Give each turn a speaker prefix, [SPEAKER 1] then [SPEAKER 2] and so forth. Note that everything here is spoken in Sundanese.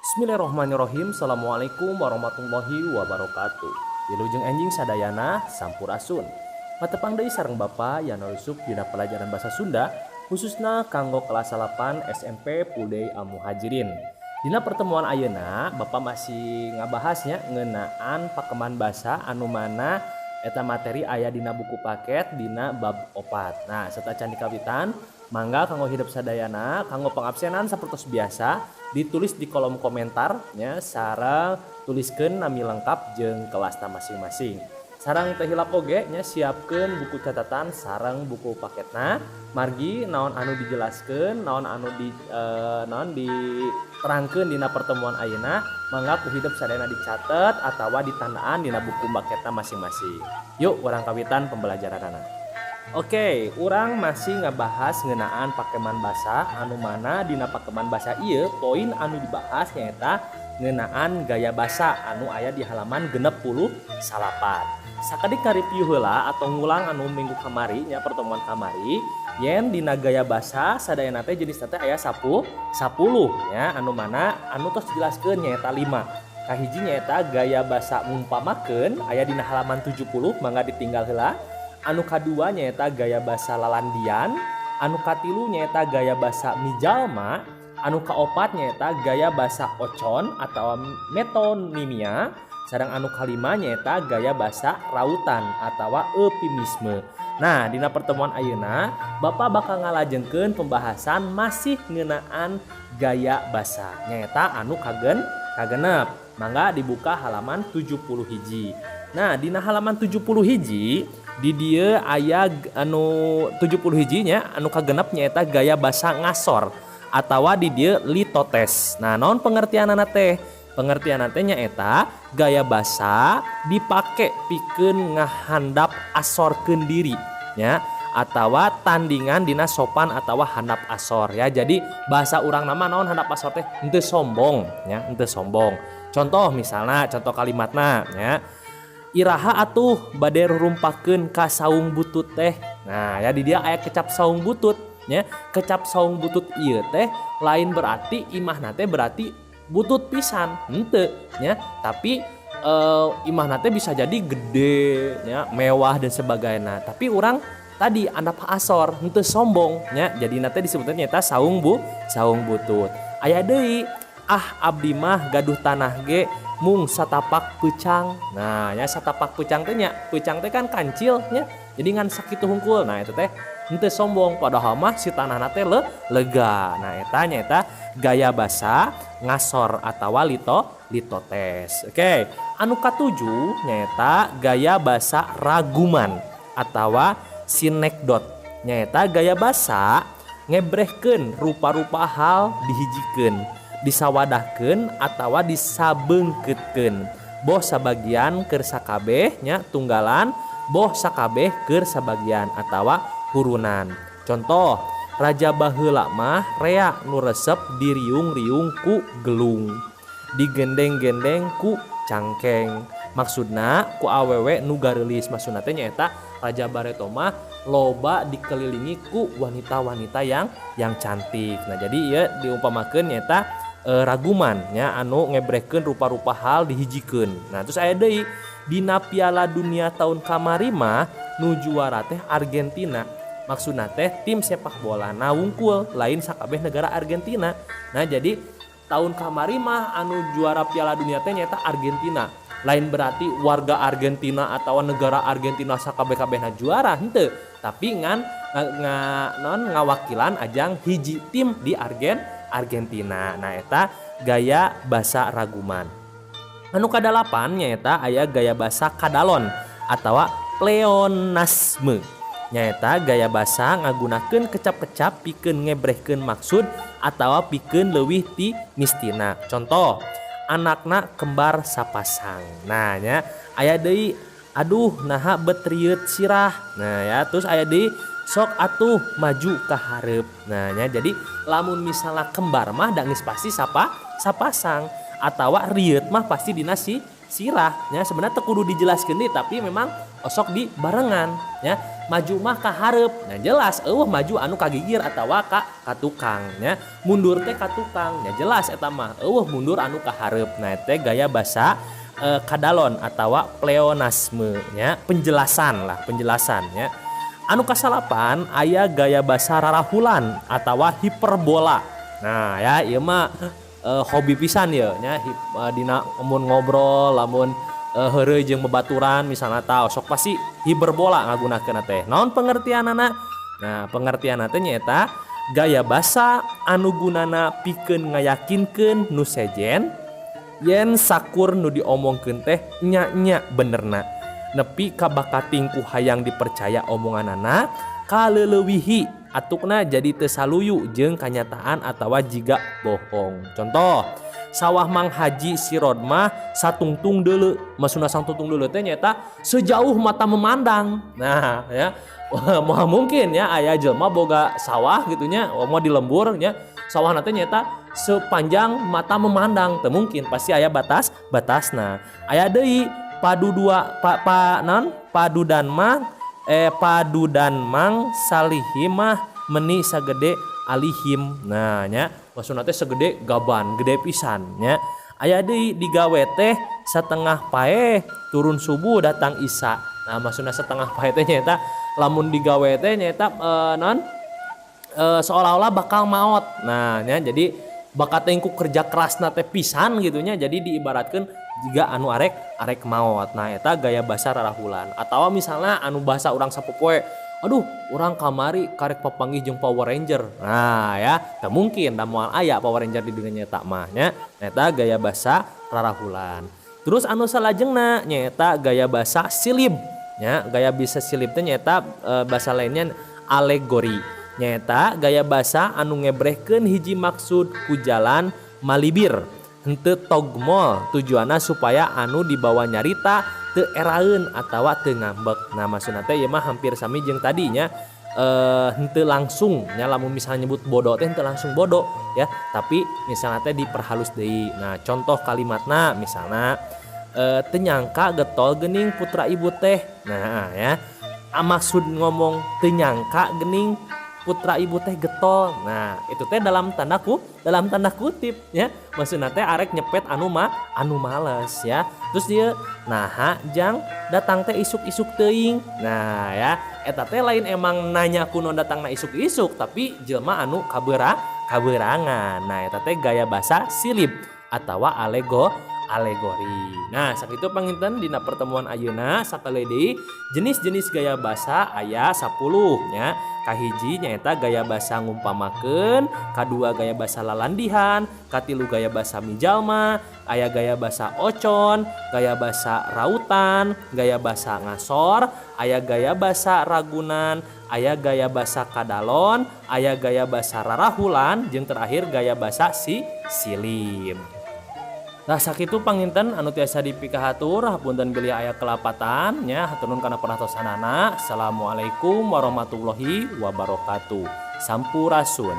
[SPEAKER 1] Bismillahirrahmanirrahim. Assalamualaikum warahmatullahi wabarakatuh. Wilujeng enjing sadayana, sampurasun. Patepang deui sareng Bapak Yana Yusuf dina pelajaran bahasa Sunda, khususna kanggo kelas 8 SMP Pudei Al Muhajirin. Dina pertemuan ayeuna Bapak masih ngabahasnya ngeunaan pakeman basa, anu mana eta materi aya dina buku paket dina bab 4. Nah, sateuacan dikawitan, mangga kanggo hidep sadayana, kanggo pengabsenan sapertos biasa ditulis di kolom komentar nya, sareng tuliskeun nami lengkap jeung kelasna masing-masing. Sareng teu hilap oge nya, siapkeun buku catatan sareng buku paketna, margi naon anu dijelaskeun, naon anu di naon diterangkeun dina pertemuan ayeuna, mangga ku hidep sadayana dicatet atawa ditandaan dina buku paketna masing-masing. Yuk, urang kawitan pembelajaranana. Oke, urang masih ngebahas ngeunaan pakeman basa, anu mana dina pakeman basa ieu poin anu dibahas nyaeta ngeunaan gaya basa anu aya di halaman 69. Sakedik review heula atau ngulang anu minggu kamari nya, pertemuan kamari, yen dina gaya basa sadayana teh jenisna teh aya 10 10 nya, anu mana anu tos dijelaskeun nyaeta 5. Kahiji nyaeta gaya basa ngumpamakeun, aya dina halaman 70, mangga ditinggal heula. Anu kadua nyaeta gaya basa lalandian, anu katilu nyaeta gaya basa mijalma, anu kaopat nyaeta gaya basa ocon atau metonimia, sareng anu kalima nyaeta gaya basa rautan atau eufemisme. Nah, dina pertemuan ayeuna Bapak bakal ngalajengkeun pembahasan masih ngeunaan gaya basa nyaeta anu kagenep. Mangga dibuka halaman 70 hiji. Nah, dina halaman 70 hiji di dieu aya anu 70 hijinya, anu kagenep nyaeta gaya basa ngasor atawa di dieu litotes. Nah, naon pengertianana teh? Pengertianana teh nyaeta gaya basa dipake pikeun ngahandap asorkeun diri nya atawa tandingan dina sopan atawa handap asor ya. Jadi bahasa urang nama naon handap asor teh henteu sombong nya, henteu sombong. Contoh misalnya, contoh kalimatna nya, "Iraha atuh bade rurumpakeun ka saung butut teh?" Nah ya, di dieu aya kecap saung butut nya. Kecap saung butut ieu teh lain berarti imahna teh berarti butut pisan, henteu nya, tapi imahna teh bisa jadi gede nya, mewah dan sebagainya, tapi urang tadi andap asor, henteu sombong nya, jadi teh disebutnya nyaeta saung butut. Aya deui, "Ah, abdi mah gaduh tanah ge mung satapak peucang." Nah ya, satapak peucang teh nya, peucang teh kan kancil nya, jadi ngan sakitu hungkul. Nah, itu teh henteu sombong, padahal mah si tanahna teh lega. Nah, eta nyaeta gaya basa ngasor atawa litotes. Oke, anu katujuh nyaeta gaya basa raguman atawa sinekdot, nyaeta gaya basa ngebrehkeun rupa-rupa hal dihijikeun, disawadahkeun atawa disabeungkeutkeun, boh sabagian keur sakabeh nya, tunggalan, boh sakabeh keur sabagian atawa hurunan. Contoh, "Raja baheula mah rea nu resep diriung-riung ku gelung, digendeng-gendeng ku cangkeng." Maksudna ku awewe nu gareulis. Maksudna teh nyaeta raja bareto mah loba dikelilingi ku wanita-wanita yang cantik. Nah, jadi ieu diumpamakeun nyaeta raguman nya, anu ngebrehkeun rupa-rupa hal dihijikeun. Nah, terus aya deui, "Dina Piala Dunia tahun kamari mah nu juara teh Argentina." Maksudna teh tim sepak bola na wungkul, lain sakabeh negara Argentina. Nah, jadi tahun kamari mah anu juara Piala Dunia teh nyaeta Argentina, lain berarti warga Argentina atau negara Argentina sakabeh-kabehna juara, henteu, tapi ngan nga, non ngawakilan ajang hiji tim di Argentina. Nah, eta gaya basa raguman. Anu kadalapan nyaeta aya gaya basa kadalon atau pleonasme, nyaeta gaya basa ngagunakeun kecap-kecap pikeun ngebrehkeun maksud atawa pikeun leuwih ti mistina. Contoh, "Anakna kembar sapasang." Nah nya, aya deui, "Aduh, naha bet rieut sirah?" Nah ya, terus aya deui, "Sok atuh maju ka hareup." Nah nya, jadi lamun misalnya kembar mah da geus pasti sapasang atawa rieut mah pasti dina si sirah nya. Sebenarnya teu kudu dijelaskeun deui, tapi memang osok di barengan nya. Maju mah ka hareup, nah jelas euweuh maju anu kagigir atawa ka tukang nya. Mundur teh ka tukang nya, jelas eta mah euweuh mundur anu ka hareup. Nah, teh gaya basa kadalon atawa pleonasme nya, penjelasan lah, penjelasan nya. Anu kasalapan aya gaya basa rarahulan atawa hiperbola. Nah ya, ieu mah hobi pisan ye nya, dina mun ngobrol, lamun heureuy jeung babaturan misalna, tah sok pasti hiperbola ngagunakeun teh. Naon pengertianana? Nah, pengertianna teh nyaeta gaya basa anu gunana pikeun ngayakinkeun nu sejen yen sakur nu diomongkeun teh nya-nya benerna, nepi ka bakating ku hayang dipercaya omonganana kaleleuwihi, atukna jadi teu saluyu jeung kanyataan atawa jiga bohong. Contoh, sawah Mang Haji Sirod mah satungtung deuleu. Maksudna satungtung deuleu teh nyaeta sejauh mata memandang. Nah ya, moal mungkin ya aya jelema boga sawah gitu nya, mau di lembur nya, sawahna teh nyaeta sepanjang mata memandang, teu mungkin, pasti aya batas batasna. Aya deui, padu dua pa, pa non padudan mah padudan Mang Salihim mah meni sagede alihim. Nah nya, maksudna teh segede gaban, gede pisan nya. Aya deui, digawe teh setengah paeh, turun subuh datang isya. Nah, maksudna setengah paeh teh nyaeta lamun digawe teh nyaeta non seolah-olah bakal maot. Nah nya, jadi bakat ku kerja kerasna teh pisan gitu nya, jadi diibaratkan jiga anu arek arek maot. Nah, eta gaya bahasa rarahulan. Atau misalnya anu bahasa urang sapopoe, aduh, urang kamari karek papanggih jeung Power Ranger. Nah ya, teu mungkin da moal aya Power Ranger di dunia nyata mah nya. Eta gaya bahasa rarahulan. Terus anu salajengna nyaeta gaya bahasa silib nya. Gaya bisa silib teh nyaeta bahasa lainnya alegori, nyaeta gaya bahasa anu ngebrehkeun hiji maksud ku jalan malibir henteu togmol, tujuanna supaya anu dibawa nyarita teu eraeun atawa teu ngambek. Nah, maksudna teh ieu mah hampir sami jeung tadinya, henteu langsung nya, lamun misalnya nyebut bodoh teh henteu langsung bodoh ya, tapi misalnya teh diperhalus deui. Nah, contoh kalimatna misalnya, teu nyangka getol geuning putra ibu teh. Nah ya, maksud ngomong teu nyangka geuning putra ibu teh getol, nah itu teh dalam tanda kutip ya, maksudna teh arek nyepet anu mah anu males ya. Terus dia, nah jang datang teh isuk-isuk teuing. Nah ya, eta teh lain emang nanya kuno datangna isuk-isuk, tapi jelema anu kaberangan. Nah, eta teh gaya bahasa silib atawa alegori. Nah, sakitu panginten dina pertemuan ayeuna. Sakali deui, jenis-jenis gaya bahasa aya 10 nya. Kahiji nyaeta gaya bahasa ngumpamakeun, kadua gaya bahasa lalandihan, katilu gaya bahasa mijalma, aya gaya bahasa ocon, gaya bahasa rautan, gaya bahasa ngasor, aya gaya bahasa ragunan, aya gaya bahasa kadalon, aya gaya bahasa rarahulan, jeung terakhir gaya bahasa si silib. Nah, sakitu panginten anu tiasa dipikahatur, hapunten bilih aya kelepatan nya. Hatur nuhun kana perhatosanana. Assalamualaikum warahmatullahi wabarakatuh. Sampurasun.